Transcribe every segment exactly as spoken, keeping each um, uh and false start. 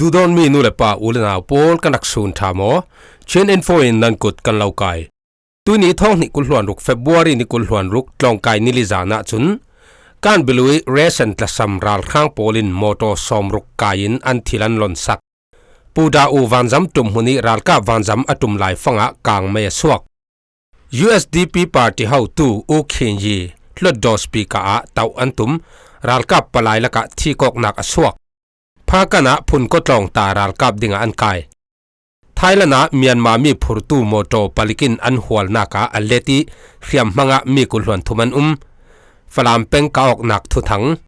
Duhdawtmi nu le pa, u le nau pawl, kan rak sun ṭha maw? Chin Info in nan kut kan lo kai. Tuini thawng hnih kul hluan ruk, February ni kul hluan ruk, tlawngkai ni li zan ah cun Kanbilu ih ration tlasam ralhrang pawl in mawtaw sawmruk kai in an thil an lonsak. Pu Da U vanzam ṭum hmun ih ralkap vanzam a ṭum lai fangah kangmei a suak. U S D P party hotu U Khin Yi hluatdaw speaker ah tauh an tum, ralkap palai lakah thikawknak a suak. Phakan ah phunkaw tlawng ta ralkap dingah an kai. Thailand ah Myanmar mi phurtu mawtaw palik in an hualnak ah a let ih hriamhmang ah mi kul hluan thum an um. Falam peng kah awknak thuthang.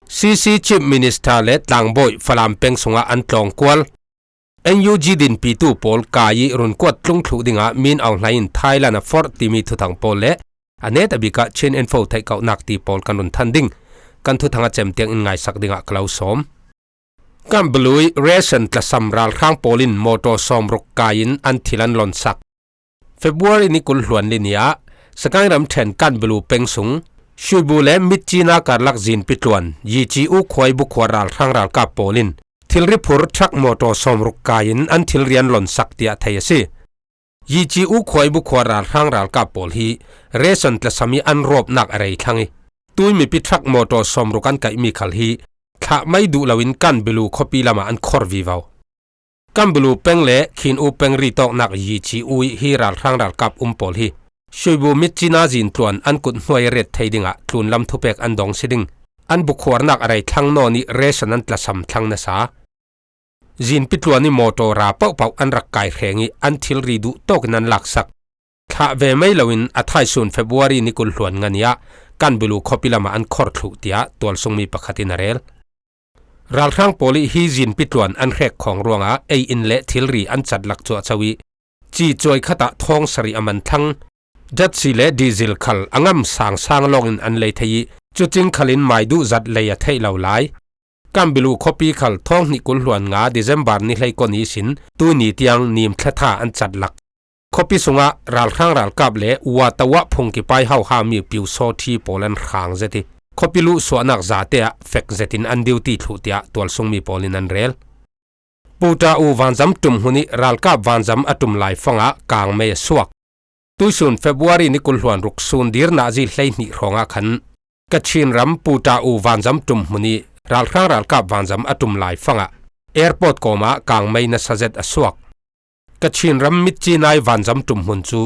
C C Chief Minister le tlangbawi Falam peng sungah an tlawngkual. N U G dinpitu pawl kai ih runkuat tlung thluh dingah Min Aung Hlaing in Thailand a forh timi thuthang pawl le a netabik ah Chin Info theihkauhnak ti pawl kan run than ding. Kan thuthang a cem tiang in ngaisak dingah ka lo sawm. Kanbilu ih ration tlasam ralhrang pawl in mawtaw sawmruk kai in an thil an lonsak. February ni kul hluan li ni ah Sagaing ramṭhen Kanbilu peng sung Shuibu le Mitchina karlak zinpi tluan Yici U khuai bukhuar ralhrang ralkap pawl in thilri phur truck mawtaw sawmruk kai in an thilri an lonsak tiah thei a si. Yici U khuai bukhuar ralhrang ralkap pawl hi ration tlasam ih an rawpnak a rei thlang ih, tui mipi truck mawtaw sawmruk an kaihmi khal hi thlah mai duh loin Kanbilu khuapi lamah an khor vivo. Kanbilu peng le Khin U peng ritawknak Yici U ih hi ralhrang ralkap um pawl hi Shuibu Mitchina zintluan an kut hnuai ret thei dingah tlunlam thupek an dong si ding. An bukhuarnak a rei thlang nawn ih ration an tlasam thlang nasa. Zinpi tluan ih mawtaw ra pohpoh an rak kai hreng ih an thilri duh tawkin an laksak. Thlah ve mai loin a thaisun February ni kul hluan nga ni ah Kanbilu khuapi lamah an khor thluh tiah tualsungmi pakhat in a rel. Ralhrang pawl ih hi zinpi tluan an hrek khawng ruangah ei in le thilri an cat lak cuahco ih, ci cuai khatah thawng sarih a man thlang. Datsi le diesel khal a ngam sangsang lawngin an lei thei ih, cucing khalin mai duh zat lei a theih lo lai. Kanbilu khuapi khal thawng hnih kul hluan nga December ni hleikua ni ihsin tuini tiang nim thlatha an cat lak. Khuapi sungah ralhrang ralkap le uatawa phungkipai hauhami piusawthi pawl an hrang zet ih, khuapi luhsuahnak zate ah fek zetin an duty thluh tiah tualsungmi pawl in an rel. Pu Da U vanzam ṭum hmun ih ralkap vanzam a ṭum lai fangah kangmei a suak. Tuisun February ni kul hluan ruk sun dir nazi hleihnih hrawngah khan Kachin ram Pu Da U vanzam ṭum hmun ih ralhrang ralkap vanzam a ṭum lai fangah airport kawmah kangmei nasa zet a suak. Kachin ram Mitchinai vanzam ṭum hmun cu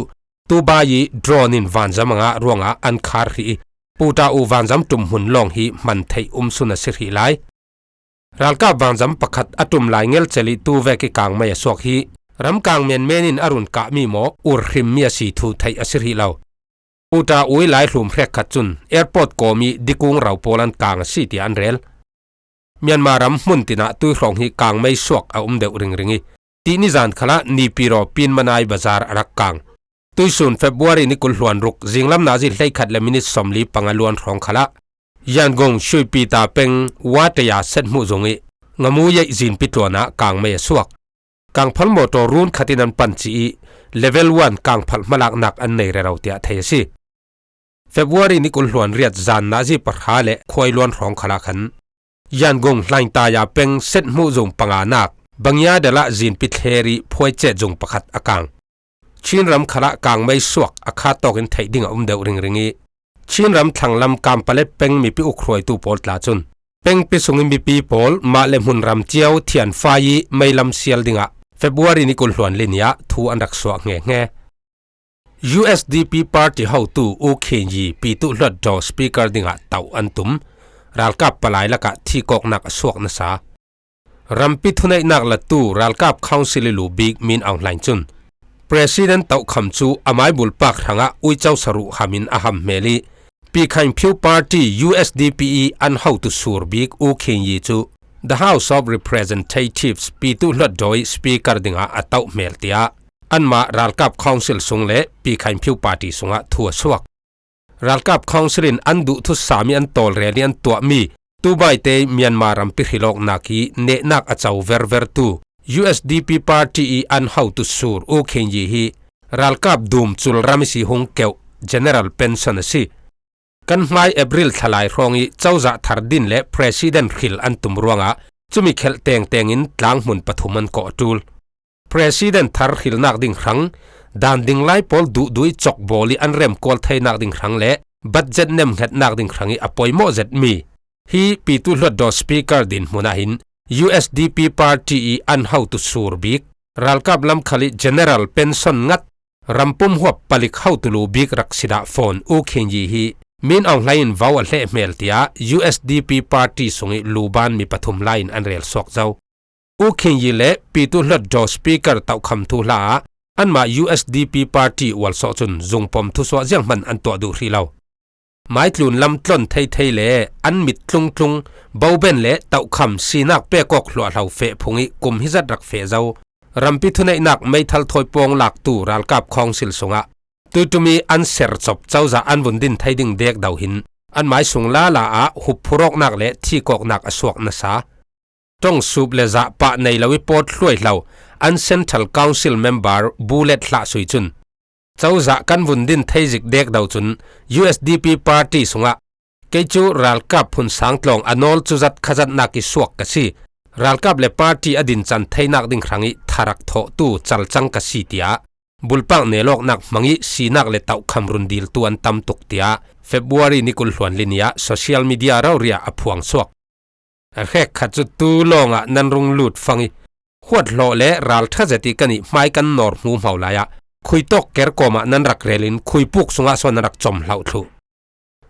tubai ih drone in vanzam a ngah ruangah an khar hrih ih, Pu Da U vanzam ṭum hmun lawng hi hman theih um sun a si hrih lai. Ralkap vanzam pakhat a ṭum lai ngelcel ih tuvek ih kangmei a suak hi ram kang menmen in a run kahmi maw, ur hrimmi a si thu theih a si hrih lo. Pu Da U ih laihlum hrekkhat cun airport kawm ih dikung ro pawl an kang a si tiah an rel. Myanmar ram hmun tinah tuihrawng hi kangmei suak a um deuh ringring ih, tih nizan khalah Nipiro Pinmanai Bazar a rak kang. Tuisun February ni kul hluan ruk zinglam nazi hleikhat le minit sawmli panga luan hrawng khalah Yangon Shuipita peng Wataya set hmuh zung ih Ngamu Yeih zinpi tluanah kangmei a suak. Kangphal mawtaw run khat in an pan cih ih level one kangphal hmalaknak an nei rero tiah thei a si. February ni kul hluan riat zan nazi pahra le khuai luan hrawng khalah khan Yangon Hlaingtaya peng set hmuh zung panganak Bangyadala zinpi thler ih phuaicet zung pakhat a kang. Chin ram khalah kangmei suak a khat tawkin theih ding a um deuh ringring ih, Chin ram thlanglam Kampalet peng mipi ukhruaitu pawl tla cun pengpi sungin mipi pawl mah le hmun ram cio thianfai ih meilam sial dingah February ni kul hluan li ni ah thu an rak suak hngehnge. U S D P party hotu U Khin Yi Pitu Hluatdaw speaker dingah tauh an tum. Ralkap palai lakah thikawknak a suak nasa. Rampi thuneihnak latu ralkap council ih lu bik Min Aung Hlaing cun President tohkham cu a maibulpak hrangah uico saruh ham in a ham hmel ih, Pi Khaing Phiu party U S D P ih an hotu sur bik U Khin Yi cu The House of Representatives Pitu Hluatdaw ih speaker dingah a tauh hmel tiah anmah ralkap council sung le Pi Khaing Phiu party sungah thu a suak. Ralkap council in an duh thusam ih an tawlrel ih an tuahmi tubaite Myanmar rampi hrilawknak ih nehnak a co ververtu U S D P party ih an hotu sur U Khin Yi hi ralkap dum cul ram ihsi hung keuh general pension a si. Kan hmai April thlalai hrawng ih cozah thar din le president hril an tum ruangah Cumi khelh tengtengin tlanghmun pathum an kawh a ṭul. President thar hrilnak ding hrang, dan ding lai pawl duhdui cawkbawl ih an remkual theinak ding hrang le budget nemnghetnak ding hrang ih a poimawh zetmi hi Pitu Hluttaw Speaker dinhmun ah hin U S D P party ih an hotu sur bik, ralkap lam khal ih general pension ngat, rampum huap palik hotu lu bik rak si dah fawn U Khin Yi hi Min Aung Hlaing in vau a hleh hmel tiah U S D P party sungih luban mi pathum lai in an rel suak zo. U Khin Yi le Pitu Hluttaw Speaker tohkham thuhla ah anmah U S D P party ualsawh cun zungpom thusuah zianghman an tuah duh hrih lo. Maitlun lam tlon theithei le an mit tlungtlung boben le tohkham sinak pekawk hluahhlo feh phung ih kum hizat rak feh zo. Rampi thuneihnak meithal thawi pawng laktu ralkap khawngsil sungah tuiṭum ih an sercop cozah an vun din thei ding dekdo hin an mai sung lala ah hupphur awknak le thik awknak a suak nasa. Ṭongsup le zahpah nei lo ih pawt hluaihlo an Central Council member Bulet Hlah Sui cun, cozah kan vun din thei zik dekdo cun U S D P party sungah kei cu ralkap phun sang tlawng a nawl cuzat khazatnak ih suak ka si. Ralkap le party a dincan theinak ding hrangih tharak thawhtu calcang ka si, tiah bulpak nelawknak hmangih sinak le tohkham rundiltu an tam tuk, tiah February ni kul hluan li ni ah social media rori ah a phuang suak. A hrek khat cu tu lawngah nan rung lut fang ih, huat hlawh le ralṭha zet ih kan ih hmai kan nawr hmuhmau lai ah khuitawk ker kawmah nan rak rel in khuipuk sungah sawn nan rak com hlauh thluh.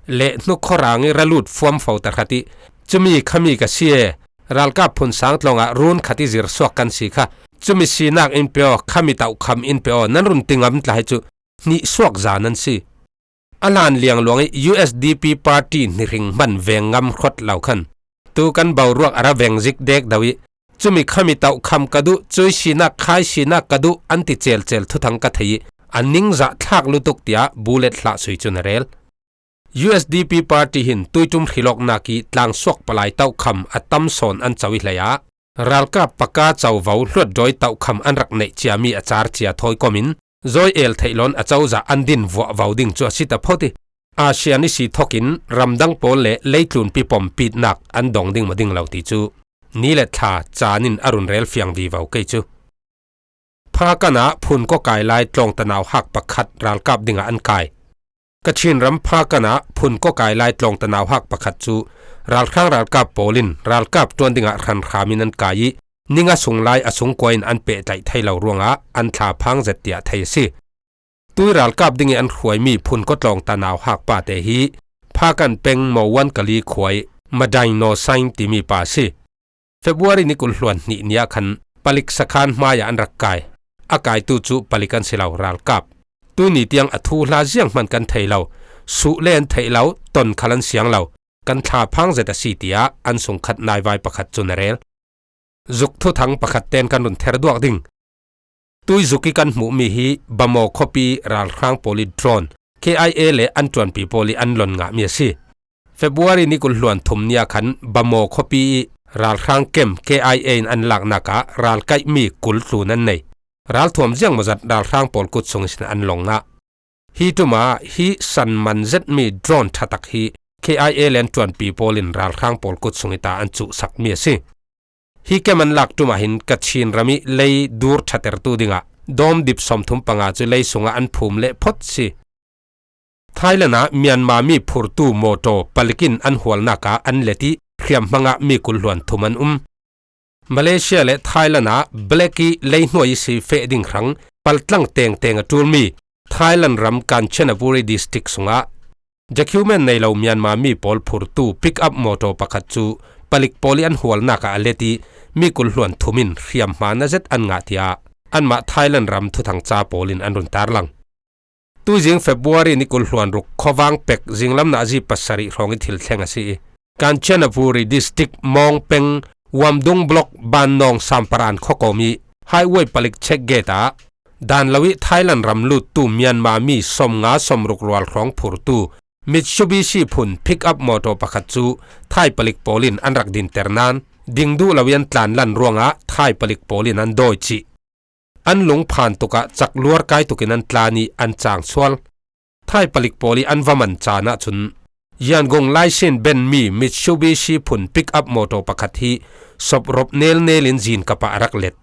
Lehhnu khuarang ih ra lut fuamfo tahrat ih, cumi khami ka si e, ralkap phun sang tlawngah run khat ih zirsuak kan si kha, cumi sinak in pe aw, khami tohkham in pe aw, nan run ti ngam tlai cu hnihsuak za nan si. A hlan liangluang ih U S D P party hnihring hman veng ngam hrawt lo khan, tu kan boruak a ra veng zik dekdo ih, cumi khami tohkham ka duh, cui sinak khai sinak ka duh, an ti celcel thuthang ka thei ih, a ningzah thlak lutuk, tiah Bulet Hlah Sui cun a rel. U S D P party hin tuiṭum hrilawknak ih tlangsuak palai tohkham a tam sawn an co ih hlei ah, ralkap paka covo hluatdawi tohkham an rak neih ciami a car cia thawi komin zawi el theih loin a cozah an din vuahvo ding cu a si ta phot ih, Asian ih si thokin ramdang pawl le leitlunpi pompitnak an dong ding maw ding lo ti cu ni le thla caan in a run rel fiang vivo kei cu. Phakan ah phun kawkai lai tlawngtanau hak pakhat ralkap dingah an kai. Kachin ram Phakan ah phun kawkai lai tlawngtanau hak pakhat cu ralhrang ralkap pawl in ralkap ṭuan dingah hranhram in an kai ih, ninga sung lai a sungkua in an pehtlaih thei lo ruangah an thlaphang zet tiah thei a si. Tui ralkap dingih an hruaimi phun kawtlawngtanau hak pate hi Phakan peng Mowan Kali khua ih Madaino Sain timi pa a si. February ni kul hluan hnih ni ah khan palik sakhan hmaiah an rak kai. A kaitu cu palik an si lo, ralkap. Tuini tiang a thuhla zianghman kan thei lo, suh le an theih lo, ton khal an siang lo, kan thlaphang zet a si, tiah an sungkhat naivai pakhat cun a rel. Zuk thuthang pakhat ten kan run ther duak ding. Tuizuk ih kan hmuhmi hi Bamaw khuapi ih ralhrang pawl ih drone, K I A le an ṭuanpi pawl ih an lon ngahmi a si. February ni kul hluan thum ni ah khan Bamaw khuapi ih ralhrang kem K I A in an laknak ah ralkaihmi kul tlun an nei. Ralthuam ziangmawzat ralhrang pawl kut sung ihsin an long ngah. Hi ṭum ah hi sanman zetmi drone ṭhatak hi K I A le an ṭuanpi pawl in ralhrang pawl kut sung ih ta an cuhsakmi a si. Hi kem an lak ṭum ah hin Kachin ram ih lei dur ṭhatertu dingah dawm dip sawmthum panga cu lei sungah an phum leh phot si. Thailand ah Myanmar mi phurtu mawtaw palik in an hualnak ah an let ih hriamhmang ah mi kul hluan thum an um. Malaysia le Thailand ah black ih leihnuai ihsi feh ding hrang paltlang tengteng a ṭulmi Thailand ram Kanchanaburi District sungah document nei lo Myanmar mi pawl phurtu pick up mawtaw pakhat cu palik pawl ih an hualnak ah a let ih mi kul hluan thum in hriamhma na zet an ngah, tiah anmah Thailand ram thuthangca pawl in an run tarlang. Tuizing February ni kul hluan ruk khuavang pek zinglam nazi pasarih hrawng ih thil thleng a si ih, Kanchanaburi District Mawng peng Wamdung Block Bannawng Samparan khuakawm ih highway palik check gate ah dan lo ih Thailand ram luttu Myanmar mi sawmnga sawmruk rual hrawng phurtu Mitsubishi phun pick up mawtaw pakhat cu Thai palik pawl in an rak dinter nain ding duh lo ih an tlanlan ruangah Thai palik pawl in an dawi cih. An lungphan tukah cak luar kai tukin an tlan ih an cang sual. Thai palik pawl ih an va man caan ahcun Yangon laisin ben mi Mitsubishi phun pick-up motor pakhat hi sop rop nelnel in zin kapah a rak let.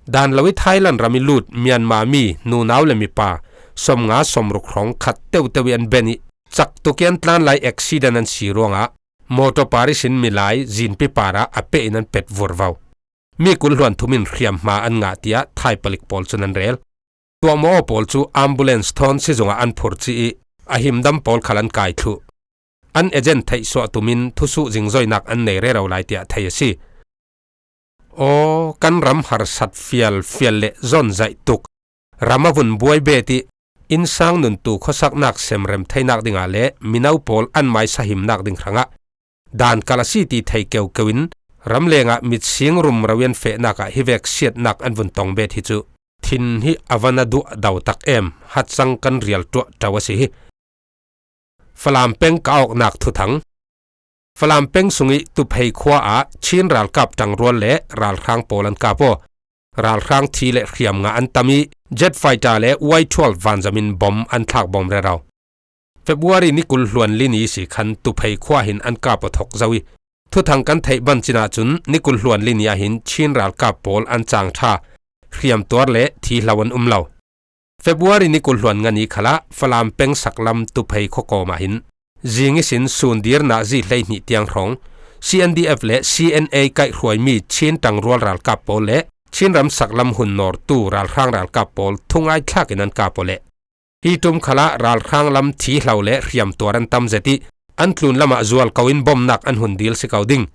Dan lo i Thailand ram i lut Myanmar mi nunau le mipa sawmnga sawmruk hrawng khat teuteu i an ben i cak tuk i an tlan lai accident an si ruangah motor par ihsin milai zinpi parah a peh in an pet vurvau. Mi kul hluan thum in hriamhma an ngah tiah Thai palik pawl cun an rel. Tuahmaw aw pawl cu ambulance thawn sizungah an phurci i a himdam pawl khal an kai thluh. An agent theihsuah tumin thusuh zingzoinak an nei rero lai tiah thei a si. Aw, kan ram harsat fial fial le zawnzaih tuk. Ram a vun buai bet i innsang nuntu khuasaknak semrem theinak dingah le mino pawl an mai sahimnak ding hrangah dan kal a si ti thei keukeu in ramlengah mitsing rumro i an fehnak ah hi vek siatnak an vun tong bet hi cu thin hi a van a duah dau tak em, hatsang kan rial tuah to a si hi. Falam peng ka awknak thuthang. Falam peng sung i Tuphei khua ah Chin ralkap ṭangrual le ralhrang pawl an kap aw. Ralhrang thi le hriam ngah an tam i jet fighter le Y twelve vanzam in bom an thlak bawm rero. February ni kul hluan li ni si khan Tuphei khua hin an kap aw thok zo i thuthang kan theih ban cin ahcun ni kul hluan li ni ah hin Chin ralkap pawl an cang ṭha, hriamtuar le thi hlo an um lo. February ni kul hluan nga ni khalah Falam peng saklam Tuphei khua kawm ah hin zing ihsin sun dir nazi hleihnih tiang hrawng C N D F le C N A kaihhruaimi Chin ṭangrual ralkap pawl le Chin ram saklam hun nawrtu ralhrang ralkap pawl thungai thlak in an kap aw leh. Hi ṭum khalah ralhrang lam thi hlo le hriamtuar an tam zet i an tlun lamah zual ko in bomnak an hun dil si ko ding.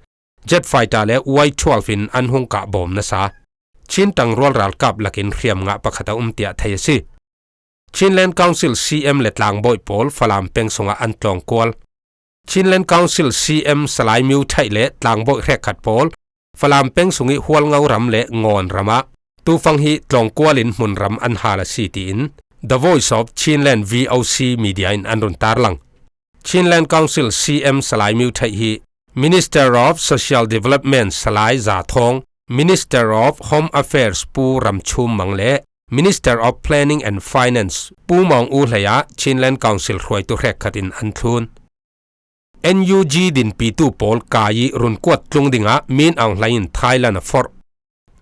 Jet fighter le Y twelve in an hung kah bawm nasa. Chin ṭangrual ralkap lakin hriam ngah pakhat a um tiah thei a si. Chinland Council C M le tlangbawi pawl Falam peng sungah an tlawngkual. Chinland Council C M Salai Myo Thaih le tlangbawi hrekkhat pawl Falam peng sung i Hualngo ram le Ngawn ram ah tufang hi tlawngkual in hmunram an hal a si tiin The Voice of Chinland V O C media in an run tarlang. Chinland Council C M Salai Myo Thaih hi Minister of Social Development Salai Za Thawng, Minister of Home Affairs Pu Ram Chum Mang le Minister of Planning and Finance Pu Mawng U Hlei ah Chinland Council hruaitu hrekkhat in an thlun. N U G dinpitu pawl kai i runkuat tlung dingah Min Aung Hlaing in Thailand a forh.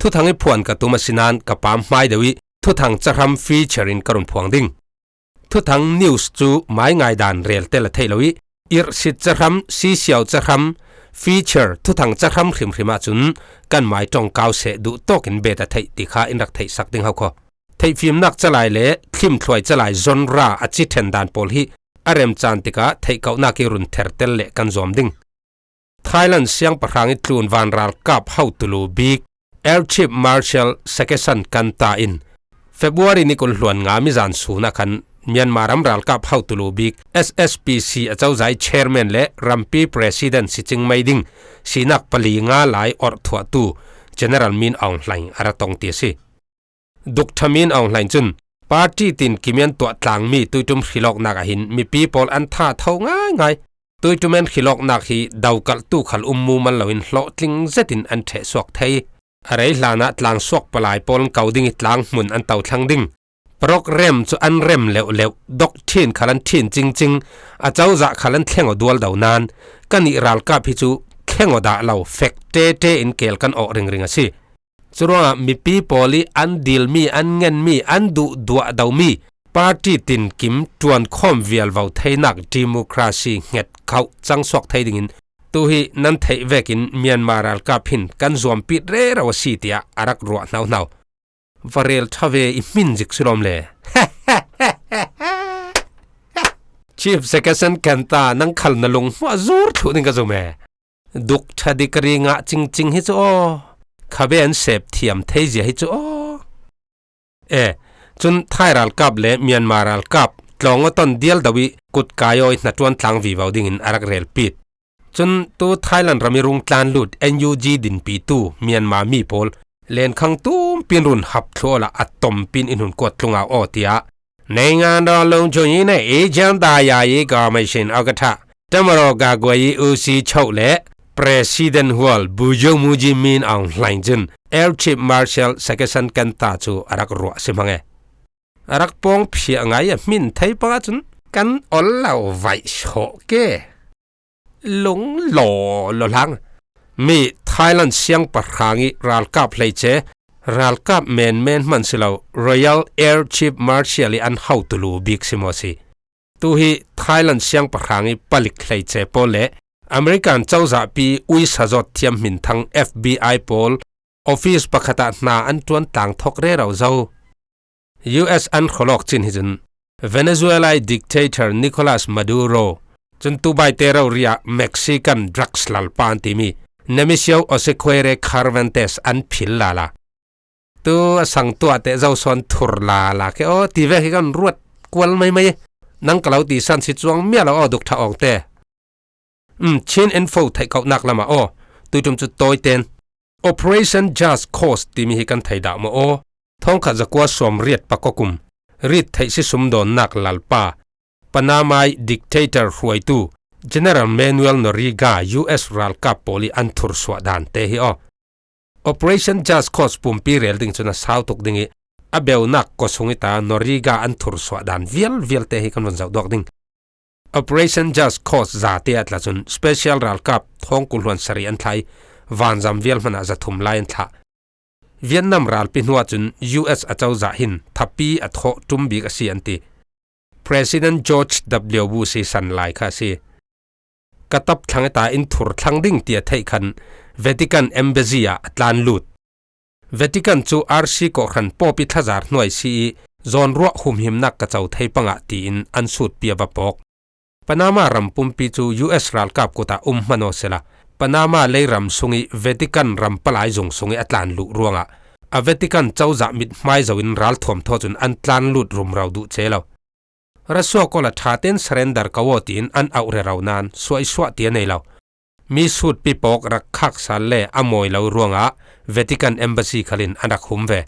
Thuthang i phuan ka tum a si nain ka pam hmai deuh i thuthang cahram feature in ka run phuang ding. Thuthang news cu mai ngai dan rel tel a theih lo i irhsit cahram, sisiau cahram, feature, thuthang cahram hrimhrim ahcun kan mai ṭong kau seh duh tawk in bet a theih ti kha in rak theihsak ding ho kho. Theihfimnak calai le thlimthluai calai genre a ci ṭhen dan pawl hi a remcan tikah theihkauhnak i run thertel le kan zuam ding. Thailand siangpahrang i tlun vanralkap hotulu bik Air Chief Marshal Sakessan Kanta in February ni kul hluan nga mizan sun ah khan Myanmar ram ralkap hotulu bik S S P C a cozai chairman le rampi president si cingmei ding sinak pali nga lai orhthuahtu General Min Aung Hlaing a ra tong ti a si. Dukṭha Min Aung Hlaing cun party tin kimian tuah tlangmi tuiṭum hrilawknak ah hin mipi pawl an tha tho ngaingai. Tuiṭum an hrilawknak hi dokalhtu khal um mumal loin hlawhtling zetin an ṭheh suak thei. A rei hlanah tlang suak palai pawl an ko ding i tlang hmun an to thlang ding. Program cu an rem leuhleuh, dok ṭhin khal an ṭhin cingcing, a cozah khal an thleng aw dualdo nain kan i ralkap hi cu thleng aw dah lo, fek ṭeṭe in keel kan awh ringring a si. Curuangah mipi pawl i an dilmi, an ngenmi, an duhduah domi party tinkim ṭuankhawm vialvo theinak democracy hnget khauh cangsuak thei dingin tu hi nan theih vekin Myanmar ralkap hin kan zuampit rero a si tiah a rak ruah hnohno. Va rel ṭha ve i hmin zik si lawm le. Chief Secretary Kanta nang khal na lung hmuah zur thluh ding ka zum e. Dukṭha dikari ngah cingcing hi cu aw, khabe an sep thiam thei zia hi cu aw. E, cun Thai ralkap le Myanmar ralkap tlawng aw ton dial do i kutkai aw i hnaṭuan tlang vivo dingin a rak relpit. Cun tu Thailand ram i rung tlan lut N U G dinpitu Myanmar mi pawl lenkhang tumpin run hap thluah awla a tompin in hun kuat tlunga aw tiah နိုင်ငံတော်လုံခြုံရေးနဲ့အေးချမ်းသာယာရေးကော်မရှင်ဥက္ကဋ္ဌ တပ်မတော်ကာကွယ်ရေးဦးစီးချုပ် နဲ့ President ဟော ဗိုလ်ချုပ်မှူးကြီး မင်းအောင်လှိုင် cun Air Chief Marshal Sakessan Kanta cu a rak ruah a si hmang e. A rak pawng phiah ngai a hmin thei panga cun kan ol lo vaih sawh ke. lung law law hlang. Mi Thailand siangpahrang ih ralkap hleice, ralkap menmen hman si lo, Royal Air Chief Marshal ih an hotu lu bik si maw si. Tu hi Thailand siangpahrang ih palik hleice pawl le American cozahpi uisa zawt thiam hminthang F B I pawl office pakhatah hna an ṭuan tlang thawk rero zo. U S an khualawk cin hi cun Venezuela ih dictator Nicolas Maduro cun tubaite rori ah Mexican drugs lalpa an timi Nemesio Osequere Carventes an phil lala. Tu a sang tuah teh zo sawn thur lala ke aw ti vek hi kan ruat kual maimai. Nang ka lo ti san si cuang mia lo aw dukṭha awngte. Um, Chin Info theih kauhnak lamah aw, tuiṭum cu tawiten Operation Just Cause timi hi kan thei dah maw aw. Thawngkhat zakua sawmriat pakua kum rit theih si sumdawnnak lalpa Panama ih dictator hruaitu General Manuel Noriega U S ralkap pawl ih an thursuah dan te hi aw. Operation Just Cause pumpi rel ding cun a sau tuk ding ih a beunak kawsung ih ta Noriega an thursuah dan vialvial te hi kan vun zoh duak ding. Operation Just Cause zate a tla cun special ralkap thawngkul hluan sarih an thlah ih vanzam vial hmanah zathum lai an thlah. Vietnam ralpi hnuah cun U S a cozah hin thapi a thawh ṭum bik a si an ti. President George W Bush ih san lai kha a si. Ka tap thlang ih ta in thur thlang ding ti a theih khan Vatican Embassy ah a tlan lut. Vatican cu R C kawhhran pawpi thlazar hnuai si ih zawnruah humhimnak ka co thei pangah tiin an sutpi a va pawk. Panama ram pumpi cu U S ralkap kut ah um hmanh aw sehla, Panama leiram sung ih Vatican ram palai zung sung ih a tlan luh ruangah a Vatican cozah mithmai zo in ralthuam thaw cun an tlan lut rumro duh ce lo. Ra suak awla ṭha tein surrender ko aw tiin an auh rero nain suaisuah ti a nei lo. Mi sutpi pawk rak khak sal le a mawi lo ruangah Vatican Embassy khal in an rak hum ve.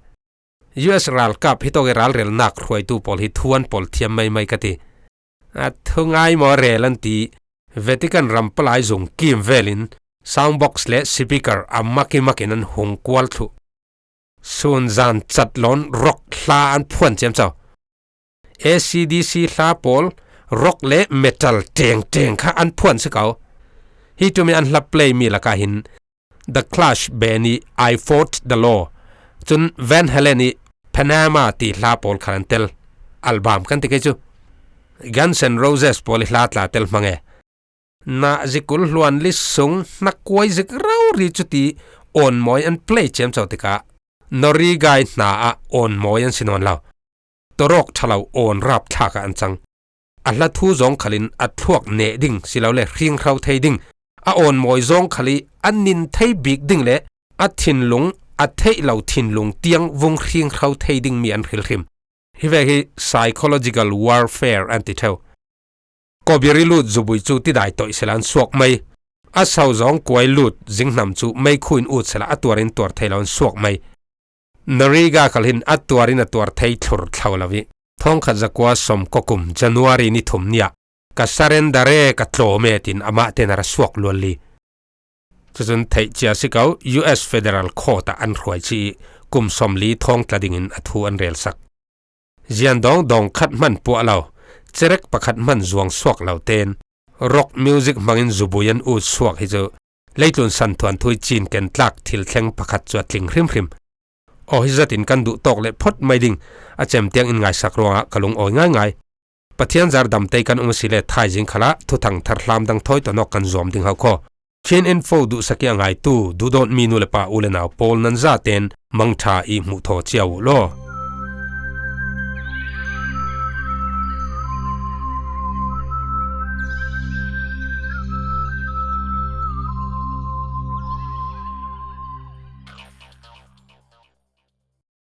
U S ralkap hitawk ih ralrelnak hruaitu pawl hi thu an pawl thiam maimai ka ti. A thungai maw rel an ti. Vatican ram palai zung kim velin soundbox le speaker a mak ih mak in an hung kual thluh. Sun zan cat lawn rock hla an phuan ciamco. A C D C hla pawl rock le metal ṭengṭeng kha an phuan si ko. Hi ṭum ih an hla play mi lakah hin The Clash band ih I Fought the Law, cun Van Halen ih Panama ti hla pawl khal an tel. Album kan ti kei cu. Guns N' Roses pawl ih hla tla tel hmang e. Nah zikul hluan li sung hnakuai zik rori cuti awnmawi an play ciamco tikah Noriega ih hna ah awnmawi an si nawn lo. Tawrawk ṭhalo awn rap thlak ah an cang. A hla thu zawng khalin a thluak neh ding silole hringhro thei ding, a awnmawi zawng khal ih a nin thei bik ding le a thinlung a theih lo thinlung tiang vung hringhro thei dingmi an hrilhrim. Hi vek hi psychological warfare an ti ṭheu. Kawbiri lut zubui cu tidai toih sehla an suak mai. A so zawng kuai lut zinghnam cu meikhu in ut sehla a tuar in tuar thei lo an suak mai. Noriega khal hin a tuar in a tuar thei thlur thlo lo ih thawngkhat zakua sawmkua kum January ni thum ni ah ka surrender e, ka tlawm e tiin amah tein a ra suak lualli. Cucun theih cia si ko, U S Federal Court ah an hruai ci ih kum sawmli thawng tla dingin a thu an relsak. Ziandawng dawng khat hman puah lo, cerek pakhat hman zuang suak lo tein rock music hmangin zubui an ut suak hi cu leitlun santhuanthu ih cinken tlak thil thleng pakhat cu a tling hrimhrim. Aw hi zatin kan duh tawk le phot mai ding a cem tiang in ngaisak ruangah ka lungawi ngaingai. Pathian zar damtei kan um asile thaizing khalah thuthang thar hlam dang thawi tawnawk kan zuam ding hau khaw. Chin Info duhsak ih a ngaitu duhdawtmi nu le pa u le nau pawl nan zaten mangṭha ih hmuh thaw cio uh law.